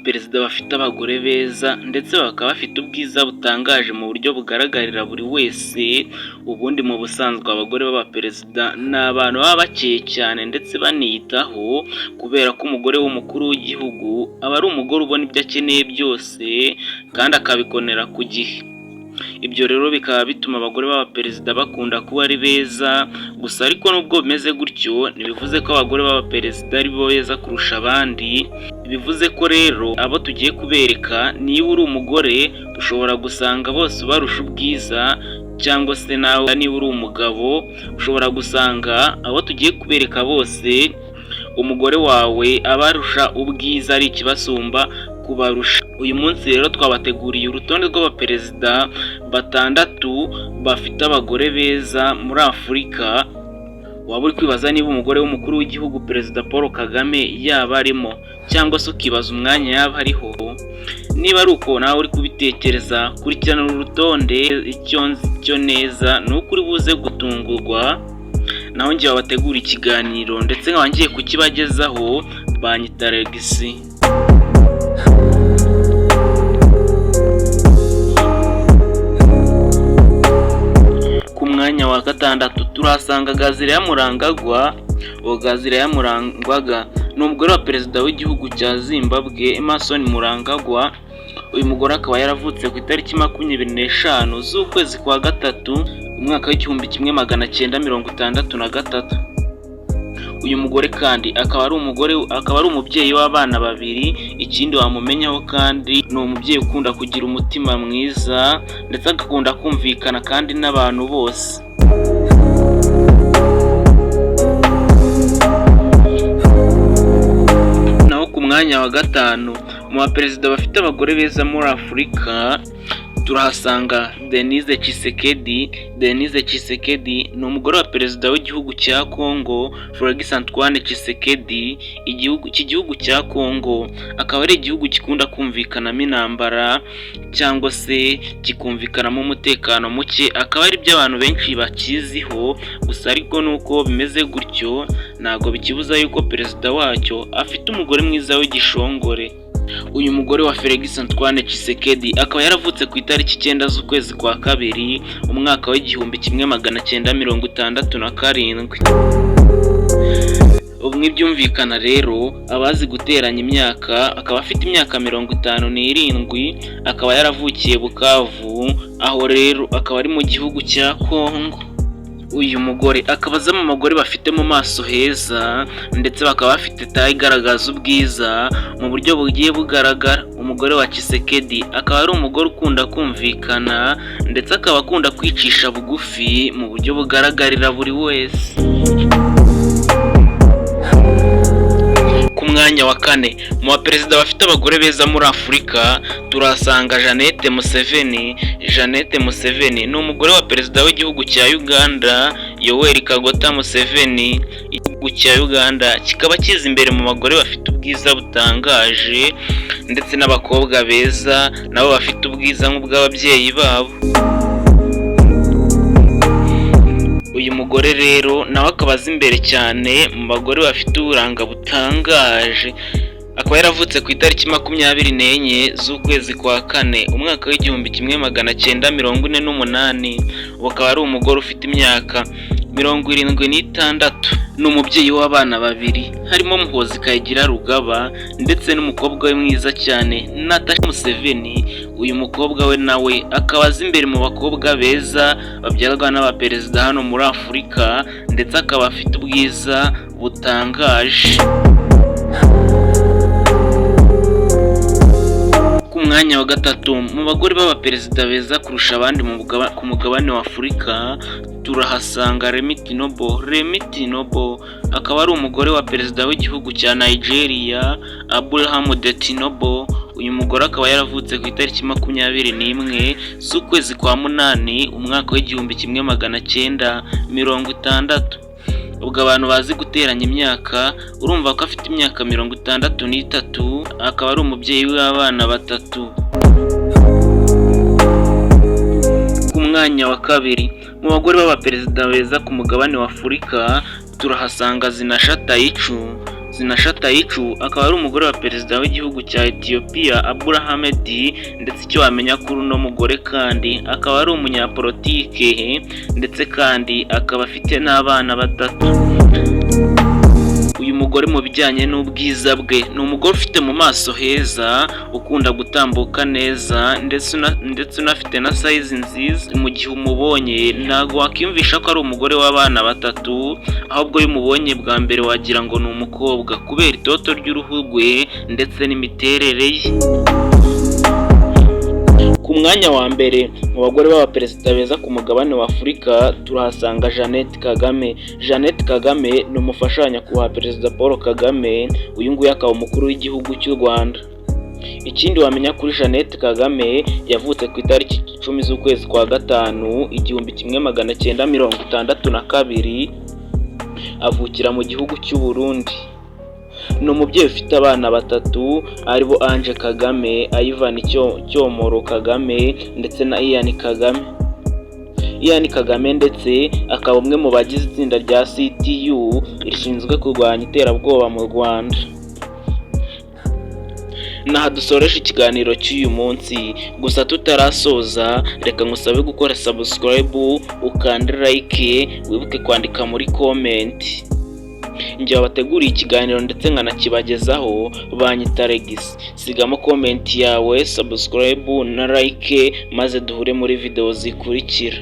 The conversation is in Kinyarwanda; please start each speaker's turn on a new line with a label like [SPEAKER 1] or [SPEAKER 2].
[SPEAKER 1] Abaperezida bafite abagore beza ndetse bakaba bafite ubwiza butangaje mu buryo bugaragarira buri wese. Ubundi mu busanzwe abagore b'abaperezida ni abantu baba bakeye cyane ndetse baniyitaho, kubera ko umugore w'umukuru w'igihugu aba ari umugore ubona ibyo akeneye byose kandi akabikonera ku gihe. Ibyo rero bikaba bituma abagore b'abaperezida bakunda kuba ari beza. Gusa ariko nubwo bimeze gutyo, ntibivuze ko abagore b'abaperezida ari bo beza kurusha abandi. Bivuze ko rero abo tugiye kubereka, niba uri umugore ushobora gusanga bose ubarusha ubwiza, cyangwa se nawe niba uri umugabo ushobora gusanga abo tugiye kubereka bose umugore wawe abarusha ubwiza ari ikibasumba kubarusha. Uyu munsi rero twabateguriye urutonde rw'abaperezida batandatu bafite abagore beza muri Afurika. Waba uri kwibaza niba umugore w'umukuru w'igihugu Perezida Paul Kagame yaba arimo, cyangwa se ukibaza umwanya yaba ariho. Niba ari uko nawe uri kubitekereza, kurikirana uru rutonde. Icyo nzi cyo neza ni uko uri buze gutungurwa. Naho njye wabategura ikiganiro ndetse nkaba ngiye kukibagezaho, banyita Regisi. Ku mwanya wa gatandatu turahasanga Gazireya Murangagwa. Uwo Gazireya Murangwaga ni umugore wa perezida w'igihugu cya Zimbabwe Emmerson Murangagwa. Uyu mugore akaba yaravutse ku itariki 25 z'ukwezi kwa gatatu umwaka w'1963. Uyu mugore kandi akaba ari umugore, akaba ari umubyeyi w'abana babiri. Ikindi wamumenyaho kandi, ni umubyeyi ukunda kugira umutima mwiza ndetse agakunda kumvikana kandi n'abantu bose. Naho ku mwanya wa gatanu mu baperezida bafite abagore beza muri Afurika turahasanga Denise Tshisekedi. Denise Tshisekedi ni umugore wa perezida w'igihugu cya Congo Felix Antoine Tshisekedi. Igihugu iki gihugu cya Congo akaba ari igihugu gikunda kumvikanamo intambara cyangwa se kikumvikanamo umutekano muke, akaba ari byo abantu benshi bakiziho. Gusa ariko nuko bimeze gutyo ntabwo bikibuza yuko perezida wacyo afite umugore mwiza w'igishongore. Uyu mugore wa Felix Antoine Tshisekedi akaba yaravutse ku itariki 9 z'ukwezi kwa kabiri umwaka w'1967. Ubu nk'ibyumvikana rero, abazi guteranya imyaka, akaba afite imyaka 57, akaba yaravukiye Bukavu, aho rero akaba ari mu gihugu cya Congo. Uyu mugore akaba aza mu bagore bafite mu maso heza ndetse bakaba bafite taille igaragaza ubwiza mu buryo bugiye bugaragara. Umugore wa Tshisekedi akaba ari umugore ukunda kumvikana ndetse akaba akunda kwicisha bugufi mu buryo bugaragarira buri wese. Ku mwanya wa kane mu baperezida bafite abagore beza muri Afurika turahasanga Jeannette Museveni. Jeannette Museveni ni umugore wa perezida w'igihugu cya Uganda Yoweri Kaguta Museveni. Igihugu cya Uganda kikaba kiza imbere mu bagore bafite ubwiza butangaje ndetse n'abakobwa beza nabo bafite ubwiza nk'ubw'ababyeyi babo. Uyu mugore rero nawe akaba aza imbere cyane mu bagore bafite uburanga butangaje. Akaba yaravutse ku itariki 24 z'ukwezi kwa kane umwaka w'1948. Ubu akaba ari umugore ufite imyaka 76. Ni umubyeyi w'abana babiri harimo Muhoozi Kayigira Rugaba ndetse n'umukobwa we mwiza cyane Natasha Museveni. Uyu mukobwa we nawe akaba aza imbere mu bakobwa beza babyarwa n'abaperezida hano muri Afurika, ndetse akaba afite ubwiza butangaje. Ku mwanya wa gatatu mu bagore b'abaperezida beza kurusha abandi ku mugabane wa Afurika turahasanga Remi Tinubu. Remi Tinubu akaba ari umugore wa perezida w'igihugu cya Nigeria Abraham de Tinubu. Uyu mugore akaba yaravutse ku itariki 21 z'ukwezi kwa munani umwaka w'1960. Ubwo abantu bazi guteranya imyaka, urumva ko afite imyaka 63, akaba ari umubyeyi w'abana batatu. Ku mwanya wa kabiri mu bagore b'abaperezida beza ku mugabane wa Afurika turahasanga Zinasha Tayicu. Zinash Taichu akaba ari umugore wa perezida w'igihugu cya Ethiopia, Abiy Ahmed. Ndetse icyo wamenya kuri uno mugore kandi, akaba ari umunyapolitike, ndetse kandi akaba afite n'abana batatu. Uyu mugore mu bijyanye n'ubwiza bwe, ni umugore ufite mu maso heza, ukunda gutambuka neza, ndetse unafite na size nziza. Mu gihe umubonye ntabwo wakwiyumvisha ko ari umugore w'abana batatu, ahubwo iyo umubonye bwa mbere wagira ngo ni umukobwa kubera itoto ry'uruhu rwe ndetse n'imiterere ye. Ku mwanya wa mbere mu bagore b'abaperezida beza ku mugabane wa Afurika turahasanga Jeannette Kagame. Jeannette Kagame ni umufasha wa nyakubahwa Perezida Paul Kagame, uyu nguyu akaba umukuru w'igihugu cy'u Rwanda. Ikindi wamenya kuri Jeannette Kagame, yavutse ku itariki 10 z'ukwezi kwa gatanu 1962, avukira mu gihugu cy'u Burundi. Ni umubyeyi ufite abana batatu aribo Ange Kagame, Ivan Cyomoro Kagame ndetse na Ian Kagame. Ian Kagame ndetse akaba umwe mu bagize itsinda rya CTU rishinzwe kurwanya iterabwoba mu Rwanda. Naha dusoreje ikiganiro cy'uyu munsi. Gusa tutarasoza, reka ngusabe gukora subscribe, ukande like, wibuke kwandika muri comment. Njye wabateguriye ikiganiro ndetse nkanakibagezaho banyita Regis. Sigamo comment yawe, subscribe na like, maze duhure muri video zikurikira.